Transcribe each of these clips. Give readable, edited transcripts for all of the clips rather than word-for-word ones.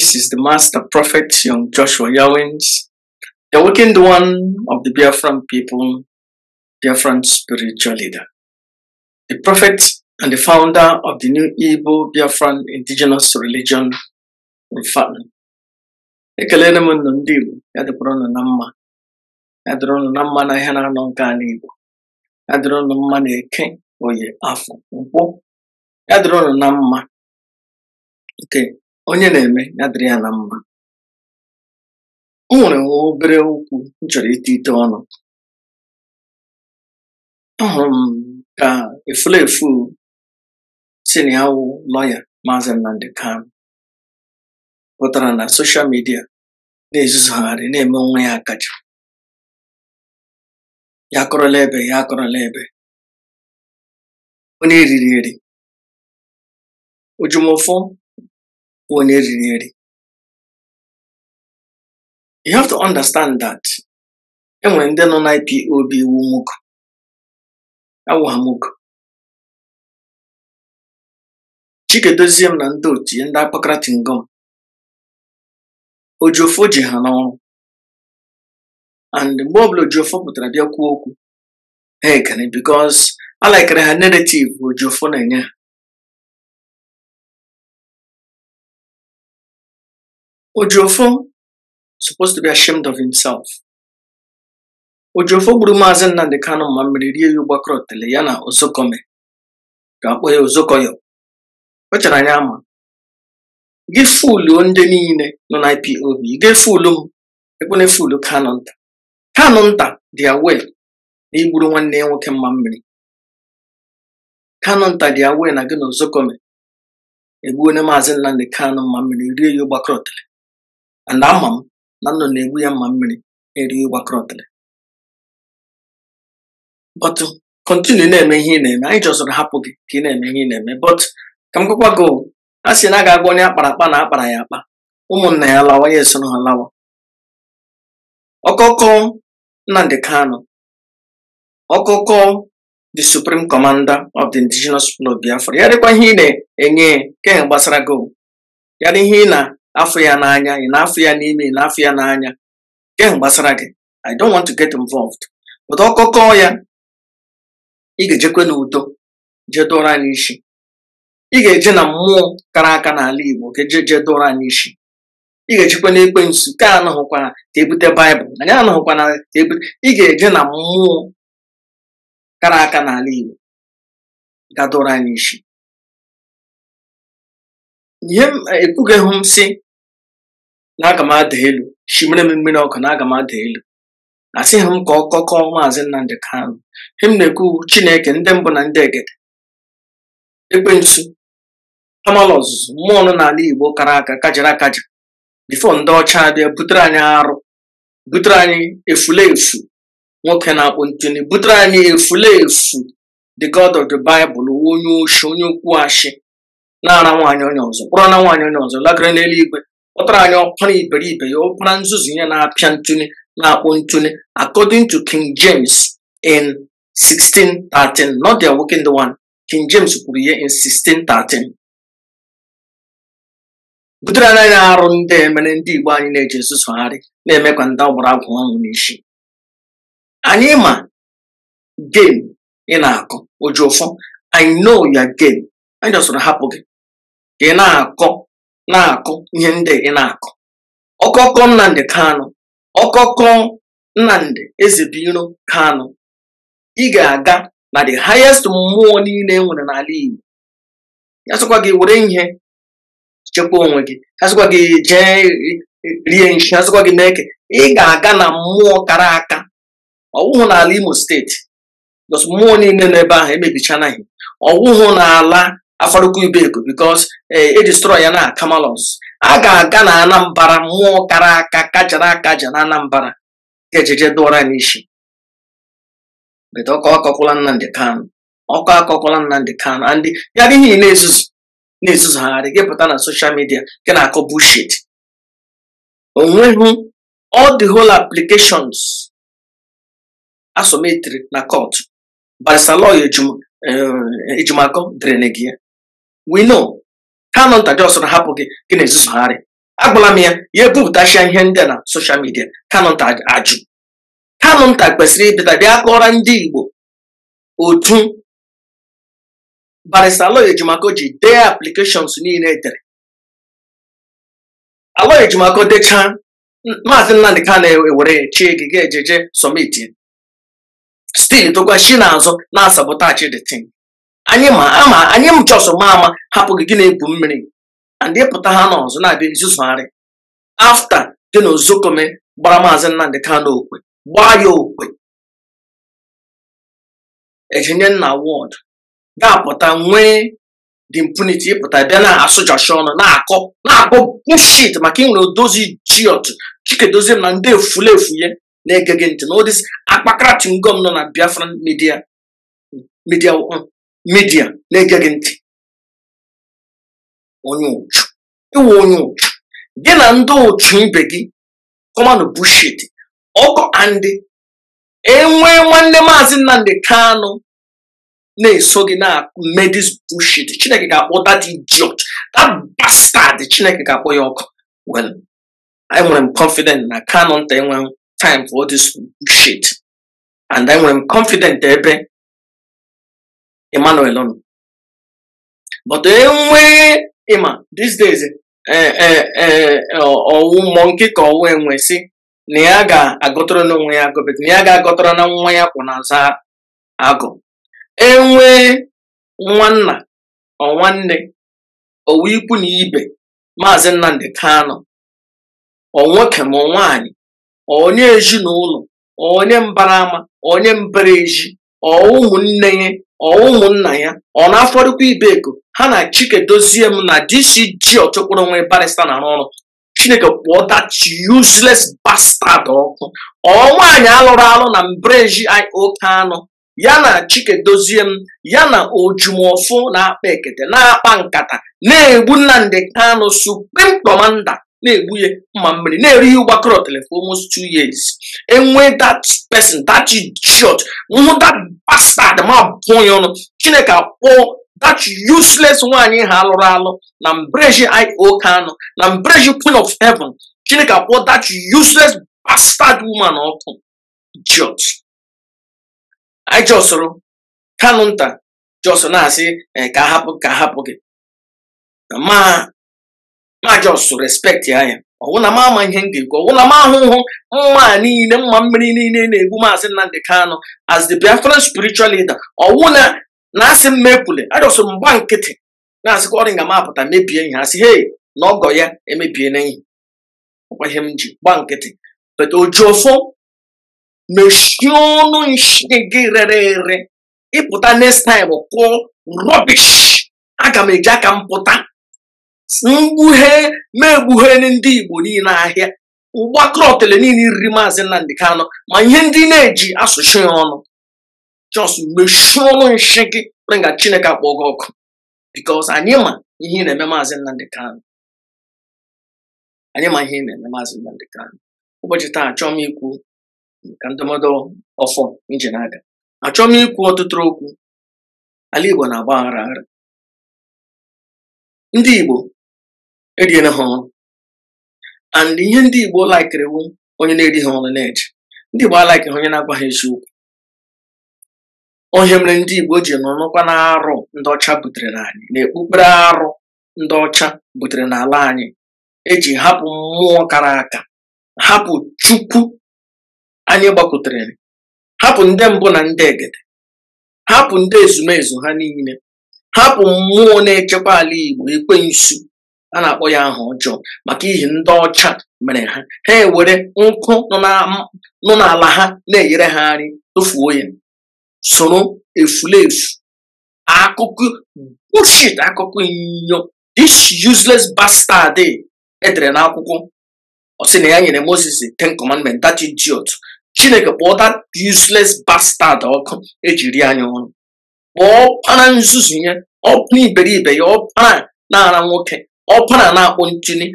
This is the Master Prophet, Young Joshua Yawins, the awakened one of the Biafran people, Biafran spiritual leader, the prophet and the founder of the new Igbo Biafran indigenous religion, Rufana. Ekelele m unu ndị Igbo, ya dịkwara unu na mma, ya dịrị unu na mma na ihe na-anọ nke ala Igbo, ya dịrị unu mma na Eke, Oye, Afọ, Nkwọ, ya dịrị unu na mma nke onye na-eme, ya dịrị ya na mma. O nwere nwa obere okwu m chọrọ ite ite ọnụ. Ahụrụ m ka efulefu si na ya wụ lọya Maazị Nnamdi Kanu pụtara na social media na-ezuzugharị na-eme onwe ya akaja. Ya akọrọla ebe, ya akọrọla ebe. Onye eriri eri. Ojumọfọ bụ onye eriri eri. You have to understand that e nwere ndị nọ na IPOB iwu nwoke, awụ ha nwoke. Chikedozie m na ndị otu ya ndị akpakara tingom, Ojofo ji ha n'ọrụ, and mgbe ọbụla Ojofo pụtara bịa kwuo okwu, ha ekene because a likere ha narrative Ojofo na-enye ha. Ojofo supposed to be ashamed of himself. Ojofo gburu Maazị Nnamdi Kanu ma mmiri rie ya ụgbakọrọ tele ya na Ozokome ga-akpọ ya Ozokoyo. O chere anyị ama gị fuluo ndị niile nọ na IPOB, gị fulu m, ekwene fulu Kanu nta. Kanu nta dị aware na igburu nwanne ya nwoke mma mmiri. Kanu nta dị aware na gị na Ozokome egbuone Maazị Nnamdi Kanu mma mmiri rie ya ụgbakọrọ tele. And ama m na nnọ na-egbu ya mma mmiri eri ya ụgbakọrọ tele. But continue na-eme ihe ị na-eme. Anyị jọsọrọ hapụ gị ka ị na-eme ihe ị na-eme. But ka m gwakwa gị, a sị na a ga-agwa onye akpara akpa na akpara ya akpa, ụmụnna ya lawa, ya esoro ha lawa. Ọkọkọ Nnamdi Kanu, ọkọkọ the Supreme Commander of the Indigenous People of Biafra, ya dịkwa ihe ị na-enye ka ihe gbasara gị, ya dị ihe ị na-afụ ya n'anya, ị na-afụ ya n'ime, ị na-afụ ya n'anya, ka ihe gbasara gị. I don't want to get involved. But ọkọkọ ya, ị ga-ejekwe n'udo jee dọrọ anyị isi. Ị ga-eje na mmụọ kara aka n'ala Igbo ka eje jee dọrọ anyị isi. Ị ga-ejekwe n'ekwensu ka anụghịkwa ka ebute Baịbụl, anyị anụghịkwa na ka ebute. Ị ga-eje na mmụọ kara aka n'ala Igbo ga dọrọ anyị isi. Ihe m ekwughị m sị na aga m ada elu, shimere m mmiri ọkụ na aga m ada elu. Asịghị m ka ọ kọkọọ Maazị Nnamdi Kanu. Ihe m na-ekwu, Chineke ndị mbụ na ndị egede, ekwensu amala ọzụzụ mmụọ nọ n'ala Igbo kara aka kajara akaja bifo ndị ọcha abịa butere anyị arụ, butere anyị efulefu nwoke na-akpụ ntụnụ, butere anyị efulefu the God of the Bible, onye oshi, onye okwu ashị, na-ara nwaanyị onye ọzọ, kpọrọ na nwaanyị onye ọzọ lagere n'eluigwe, kpọtara anyị ọkpara iberibe ya, ọkpara nzuzu ya na-apịa ntụnụ, na-akpụ ntụnụ, according to King James in 1613, not the awakened one. King James kwuru ya in 1613. Butere anyị arụ ndị mere ndị Igbo anyị na-eji ezuzugharị na-emekwa ndị ọgbara agwụ ọnwụ n'isi. Anyị ma game ị na-akọ, Ojofọ. I know your game. Anyị jọsọrọ hapụ gị ka ị na-akọ na-akọ ihe ndị ị na-akọ. Ọkọkọ Nnamdi Kanu, ọkọkọ Nnamdi Ezebiro Kanu, ị ga-aga na the highest mmụọ niile e nwere n'ala Igbo. Ya sịkwa gị were ihe chekwa onwe gị, ya sịkwa gị jee rie nshi, ya sịkwa gị mee ke, ị ga-aga na mmụọ kara aka. Ọwụhụ n'ala Imo steeti, because mmụọ niile n'ebe ahụ emebichanaghị. Ọwụhụ n'ala Afarukwu Ibeko, because e destroy ya na Kamalos. A ga-aga na Anambra, mmụọ kara aka kajara akaja na Anambra ga-ejeje dụọrọ anyị isi. But ọkọ akọkwala Nnamdi Kanu, ọkọ akọkwala Nnamdi Kanu, and ya dị ihe ị na-ezuzu na-ezuzugharị gị pụta na social media gị na-akọ bullshit. Onweghị all the whole applications asọmetiri na court. Barrister lawyer Ejimakor dere gị ya. We know. Kanu nta just hapụ gị gị na-ezuzugharị. Agwala m ya, ya ebupụtachia ihe ndị a na social media. Kanụnta ajụ. Kanụnta kwesịrị ịbịa bịa kọrọ ndị Igbo otu Barrister Aloy Ejimakor ji dee applications niile edere. Aloy Ejimakor dechaa, Maazị Nnamdi Kanu ewere ya chie gị ga-ejeje submit ya. Still tụkwa shi n'azụ na-asabotage the thing. Anyị ma ama, anyị m just ma ama hapụ gị, gị na-egwu mmiri and ịpụta ha n'ọzọ na-abịa izuzugharị after gị na Ozokome gbara Maazị Nnamdi Kanu okwe, gbaa ya okwe, ejinye nna wọd ga-apụta nwee the impunity ịpụta bịa na-asụjachi ọnụ, na-akọ bullshit, maka ị nwere odozi jiot Chikedozie na ndị efulefu ya na-ege gị ntị na odis akpakara tingom nọ na Biafran media na-ege gị ntị. Onye ụchụ, ịwụ onye ụchụ, gị na ndị ụchụ ibe gị kọmanụ bullshit ọkọ. And enwe nwanne Maazị Nnamdi Kanu na-eso gị na-eme this bullshit, Chineke ga-akpọ that idiot, that bastard, Chineke ga-akpọ ya ọkụ. Well, enwere m confident na Kanu nta enweghị time for all this bullshit, and enwere m confident ebe Emmanuel nọ. But enwe ịma these days, ọwụ monkey ka ọwụ enwe si na ya ga-agọtara n'onwe ya agụ, but na ya ga-agọtara na nwa ya kwụ n'azụ agụ. Enwe nwanna ọ nwanne ọwụ ikwu na ibe Maazị Nnamdi Kanu, ọ nwoke ma ọ nwaanyị, onye ezinụlọ, onye mbara ama, onye mbara ezi, ọ ụmụnne ya, ọ ụmụnna ya, ọ na-afọdụkwa ibeko ha na Chikedozie m na DCG ọtụkpụrụ onwe barrister na-arụ ọrụ. Chineke kpọọ that useless bastard ọkụ. Ọ nwaanyị alụrụ alụ na mbreji IO Kanu ya na Chikedozie m ya na Ojumọfụ na-akpa ekete na-akpa nkata na-egbu Nnamdi Kanu, supreme commander, na-egbu ya mma mmiri, na-eri ya ụgbakọrọtele for almost 2 years. Enwe that person, that idiot, nhụ that bastard ma bụọ ya ọnụ. Chineke akpọọ that useless nwaanyị ha alụrụ alụ na mbreji IO Kanu na mbreji Queen of Heaven. Chineke akpọọ that useless bastard woman ọkụ. Idiot. Anyị jọsụrụ Kanu nta just na-asị ka hapụ, ka hapụ gị ma ma just respect ya. Ya ọwụ na m ama ihe m ga-ekwu, ọwụ na m ahụhụ mma niile, mma mmiri niile na-egbu Maazị Nnamdi Kanu as the Biafran spiritual leader. Ọwụ na na-asị m mekwule ajọsụ mgba nkịtị na-asịkwa ọrị nga m apụta mebie ihe, asị hei na ọgọ ya emebie na ihe ọkwa ihe m ji gba nkịtị. But Ojiọfọ, mechie ọnụ nshi gị rere ere. Ịpụta next time kụọ rubbish, aga m eji aka m pụta mgbughe ma egbughe ndị Igbo niile ahịa ụgbakọrọtele niile riri Maazị Nnamdi Kanu ma ihe ndị na-eji asụchi ya ọnụ. Just mechie ọnụ nshi gị kwe nga Chineke akpọ gị ọkụ, because anyị ma ihe ị na-eme Maazị Nnamdi Kanu. Anyị ma ihe ị na-eme Maazị Nnamdi Kanu. Ụbọchị taa, achọọ m ikwu ka ndụmọdụ ọfọ nji n'aka. Achọọ m ikwu ọtụtụ okwu. Ala Igbo na-agba aghara aghara. Ndị Igbo eriela ha ọrụ, and ihe ndị Igbo laikiri wu onye na-eri ha ọrụ na-eje. Ndị Igbo alaikiri onye na-agwa ha eziokwu. Onye mere ndị Igbo ji nọrọkwa na arụ ndị ọcha butere n'anyị na ekpukpere arụ ndị ọcha butere n'ala anyị, eji hapụ mmụọ kara aka, hapụ Chukwu anyị gbakwutere, hapụ ndị mbụ na ndị egede, hapụ ndị ezumezu ha niile, hapụ mmụọ na-echekwa ala Igbo, ekwensu a na-akpọ ya aha ọjọọ maka ihi ndị ọcha mere ha ha ewere nkụ nọ n'ala ha na-enyere ha nri, tụfuo ya, soro efulefu akụkọ bullshit, akụkọ inyo this useless bastard edere n'akwụkwọ. Ọ sị na ya nyere Moses Ten Commandment. That idiot, Chineke kpọọ that useless bastard ọkụ. Ejiri anya ọrụ kpọọ ọpara nzuzu ya, ọpara iberibe ya, ọpara na-ara nwoke, ọpara na-akpọ ntuli,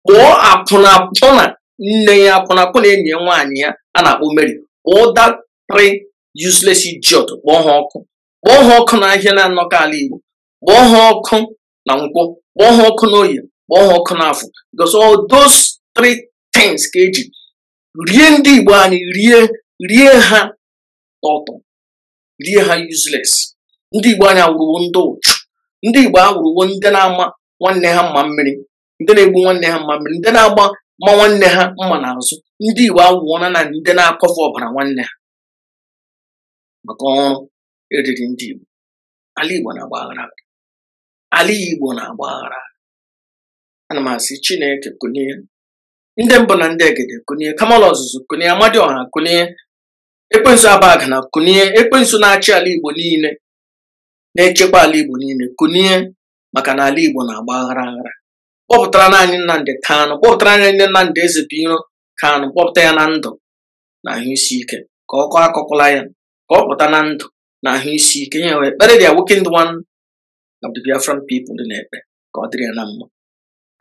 kpọọ akwụna akwụna nne ya, akwụna akwụna enyi ya nwaanyị ya a na-akpọ Mary. Kpọọ that three useless idiot, kpọọ ha ọkụ, kpọọ ha ọkụ n'ahịa na nnọkọ ala Igbo, kpọọ ha ọkụ na nkwọ, kpọọ ha ọkụ n'oyi. kpọọ ha ọkụ n'afọ, because all those three things ka eji rie ndị Igbo anyị, rie ha ọtọ, rie ha useless. Ndị Igbo anyị awụrụwo ndị ụchụ, ndị Igbo awụrụwo ndị na-ama nwanne ha mma mmiri, ndị na-egbu nwanne ha mma mmiri, ndị na-agba mma nwanne ha mma n'azụ. Ndị Igbo awụọna na ndị na-akọfe ọbara nwanne ha maka ọrụ eriri ndị Igbo. Ala Igbo na-agba aghara, ala Igbo na-agba aghara. Ana m asị Chineke kunie, ndị mbụ na ndị egede kunie, Kamala Ọzụzụ kunie, Amadioha kunie, Ekwensu Abagana kunie, Ekwensu na-achị ala Igbo niile, na-echekwa ala Igbo niile kunie, maka na ala Igbo na-agba aghara aghara. Kpọpụtara naanị Nnamdi Kanu, kpọpụtara anyị Nnamdi Ezebiro Kanu, kpọpụta ya na ndụ na ahụ isi ike, ka ọkọ akọkwala ya, ka ọ pụta na ndụ na ahụ isi ike. Ihe wee ekpere dị awakened one of the Biafran people dị na-ekpe ka ọ dịrị ya na mma.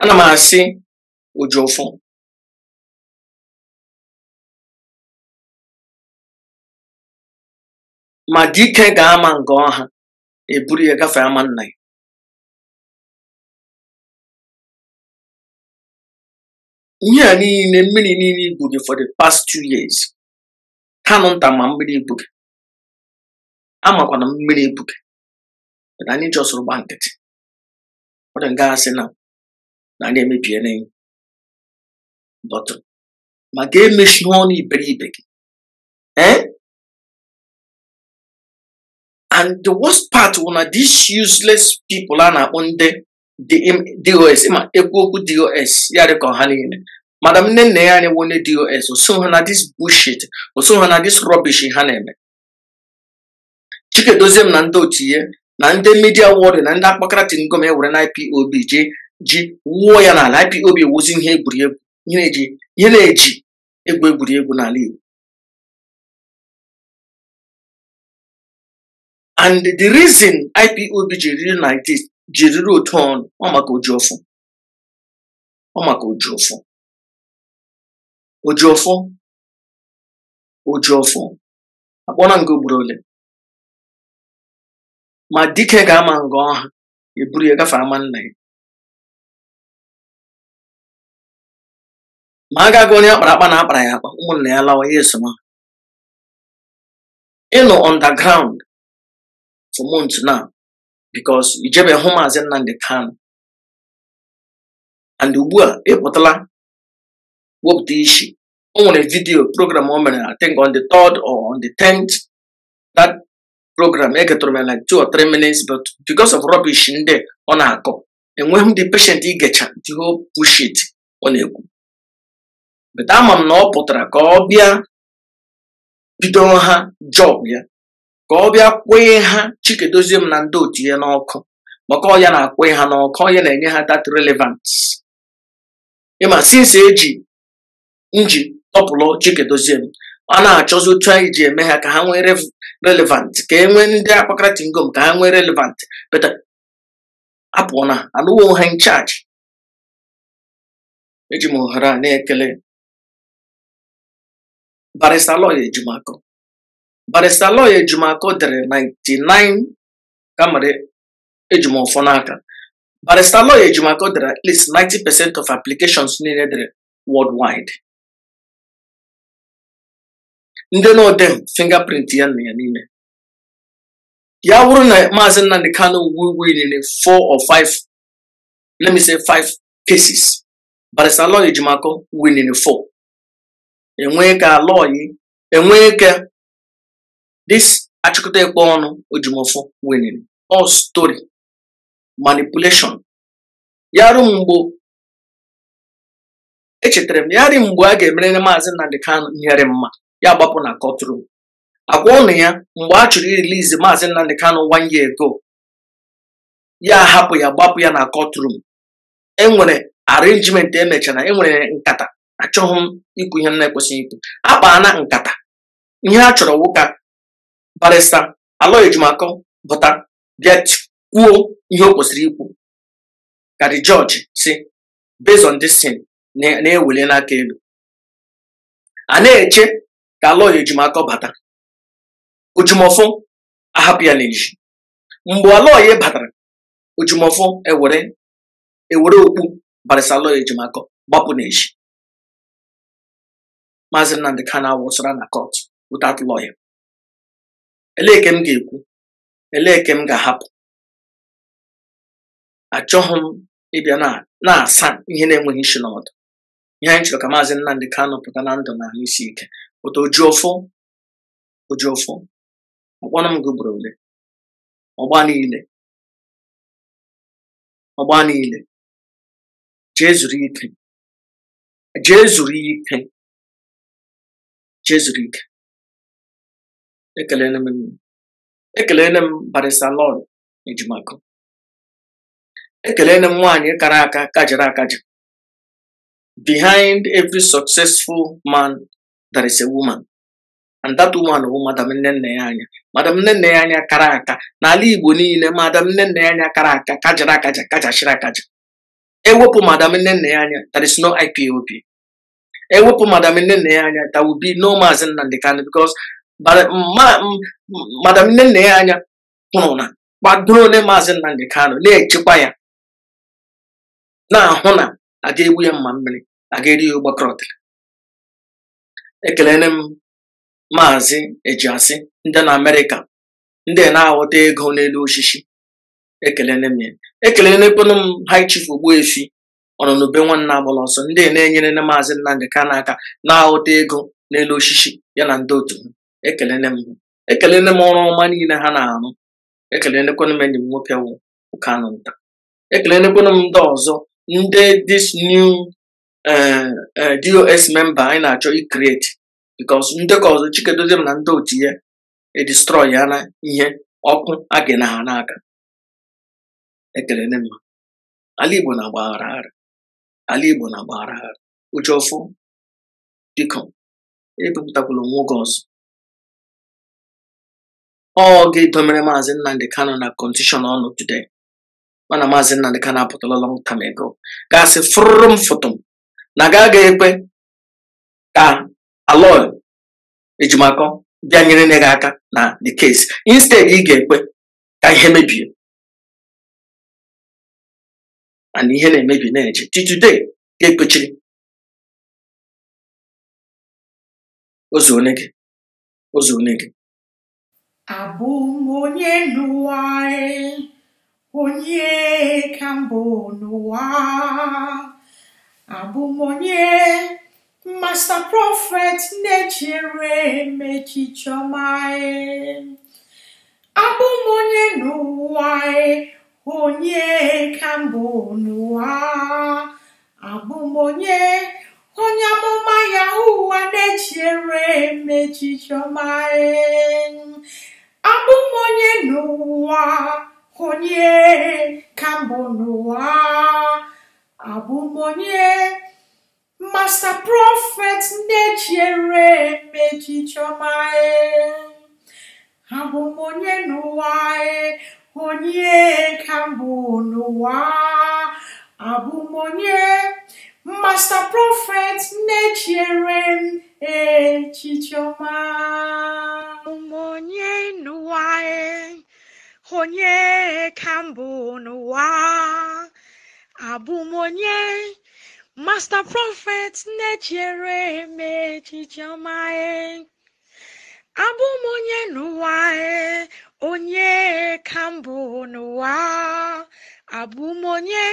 Ana m asị Ojofọ, ma dike ga-ama nga ọha eburu ya gafee ama nna ya. Ihe a niile, mmiri niile igbu gị for the past 2 years, Kanu nta ma mmiri igbu gị, amakwana mmiri igbu gị, but anyị jọsụrụ gba nkịtị. Ọ dị nga asị na anyị emebiela enyi, but ma ga-emechi ọnụ iberibe gị. And the worst part wụ na these useless people a na-akpọ ndị DOS, ma ekwu okwu DOS ya dị ka ọha niile. Madam nne nna ya anyị wụ onye DOS, oso ha na this bullshit, oso ha na this rubbish ha na-eme. Chikedozie m na ndị otu ya na ndị media warrior na ndị akpakara tingom ewere na IPOB ji wuo ya n'ala. IPOB ewuzi ihe egwuregwu, ihe na-eji egwu egwuregwu n'ala Igbo. And the reason IPOB jiriri like this, jiriri otu ọnụ, ọ maka Ojofọ, ọ maka Ojofọ, Ojofọ, Ojofọ akpọna nga ugboro ole ma dike ga-ama nga ọha eburu ya gafee ama nna ya. Ma a gaghị onye akpara akpa na akpara ya akpa, ụmụnna ya lawa ya esoma. Ịnọ underground for months now because ijebe hụ Maazị Nnamdi Kanu, and ugbu a ịpụtala wepụta isi. O nwere video program o mere, I think on the 3rd or on the 10th. That program egetụrụ m like 2 or 3 minutes, but because of rubbish ndị ọ na-akọ, enweghị m the patient igecha the whole bullshit ọ na-ekwu. But ama m na ọ pụtara ka ọ bịa bido ha job ya, ka ọ bịa kwee ha Chikedozie m na ndị otu ya n'ọkụ, maka ọ ya na-akwe ha n'ọkụ, ọ ya na-enye ha that relevance. Ịma since eji nji tọpụlụ Chikedozie m, a na-achọzi otu anyị ji eme ha ka ha nwee relevant, ka e nwee ndị akpakara tingom ka ha nwee relevant. But apụọ na anụwo ha in charge. Eji m ohere a na-ekele Barrister Lawyer Ejimakor. Barrister Lawyer Ejimakor dere 99 kamara Ejimọfọ n'aka. Barrister Lawyer Ejimakor dere at least 90% of applications niile dere worldwide. Ndị na-ode fingerprint ya na ya niile. Ya wụrụ na Maazị Nnamdi Kanu winning 4 or 5, let me say 5 cases, Barrister Lawyer Ejimakor winning 4. Enwee ka lawyer, enwee ka this achịkọta ekpe ọnụ Ejimọfọ winning. All story, manipulation. Yarụ mgbo echetara m yarị mgbe a ga-emere Maazị Nnamdi Kanu ihere mma, ya gbapụ na courtroom. Agwa ọnụ ya mgbe a chọrọ irelease Maazị Nnamdi Kanu 1 year ago, ya hapụ ya gbapụ ya na courtroom. Enwere arrangement emechara, enwere nkata. Achọghị m ikwu ihe m na-ekwesịghị ikwu. Akpaana nkata. Ihe a chọrọ wụ ka Barrister Aloy Ejimakor pụta bịa kwuo ihe o kwesịrị ikwu, ka the judge si based on this thing na-eweli n'aka elu. A na-eche ka Aloy Ejimakor bata, Ojumọfọ ahapụ ya n'ezi. Mgbe Aloy batara, Ojumọfọ ewere okpu Barrister Aloy Ejimakor gbapụ n'echi. Maazị Nnamdi Kanu awụsara na court without lawyer. Elee ke m ga-ekwu? Elee ke m ga-ahapụ? Achọghị m ịbịa na na-asa ihe na-enweghị isi n'ọdụ. Ihe anyị chọrọ ka Maazị Nnamdi Kanu pụta na ndụ na ahụ isi ike. Pụta Ojiọfọ, Ojiọfọ, ọkpọrọ m gị ugboro ole? Ọgba niile, ọgba niile, jee zuru ike, jee zuru ike, jee zuru ike. Ekelele m, ekelele m Barrister Aloy Ejimakor. Ekelele m nwaanyị kara aka kajara akaja. Behind every successful man there is a woman. And that woman bụ Madam Nnenne Anya. Madam Nnenne Anya kara aka n'ala Igbo niile. Madam Nnenne Anya kara aka kajara akaja, kajachiri akaja. Ewepụ Madam Nnenne Anya, there is no IPOB. Ewepụ Madam Nnenne Anya, there will be no Maazị Nnamdi Kanu, because Madam Nnenne Anya hụrụ na kwadoro onye Maazị Nnamdi Kanu, na-echekwa ya, na-ahụ na a ga-egbu ya mma mmiri, a ga-eri ya ụgbakọrọtịrị. Ekelele m Maazị Ejiasị, ndị na Amerịka, ndị na-aghọta ego n'elu osisi. Ekelele m ya. Ekelelekwanụ m High Chief Ogbuefi Ọnọnube nwanne agbala ọsọ, ndị na-enyere na Maazị Nnamdi Kanu aka na-aghọta ego n'elu osisi, ya na ndị otu ha. Ekelele m ha. Ekelele m ọrụ ọma niile ha na-arụ. Ekelelekwanụ m enyi m nwoke wụ Kanụ nta. Ekelelekwanụ m ndị ọzọ, ndị this new DOS member anyị na-achọ i-create, because ndị ka ọzọ Chikedozie m na ndị otu ya e-destroy ya na ihe ọkụ a ga na ha n'aka. Ekelele m ha. Ala Igbo na-agba aghara aghara. Ala Igbo na-agba aghara aghara. Ojiọfọ, biko, ebupụtakwala onwe oge ọzọ. Ọ ga-edomere Maazị Nnamdi Kanu na condition ọ nọ today, mana Maazị Nnamdi Kanu apụtala long time ago, gasị fụrụ m foto m na ga ga-ekwe ka Aloy Ejimakor bịa nyere gị aka na the case. Instead ị ga-ekwe ka ihe mebie, and ihe na-emebi na-eje till today. Ga-ekpechiri ozu one gị, ozu one gị. Abụ m onye n'ụwa e, onye ka mbụ n'ụwa. Abụ m onye Master Prophet na-echere m echiche ọma e. Abụ m onye n'ụwa e, onye ka mbụ n'ụwa. Abụ m onye onye amụma ya ụwa na-echere m echiche ọma e. Abụ m onye n'ụwa, onye ka mbụ n'ụwa. Abụ m onye Master Prophet na-echere m echiche ọma e. Abụ m onye n'ụwa e, onye ka mbụ n'ụwa. Abụ m onye Master Prophet na-echere m echiche ọma. Abụ m onye n'ụwa e, onye ka mbụ n'ụwa. Abụ m onye Master Prophet na-echere m echiche ọma e. Abụ m onye n'ụwa e, onye ka mbụ n'ụwa. Abụ m onye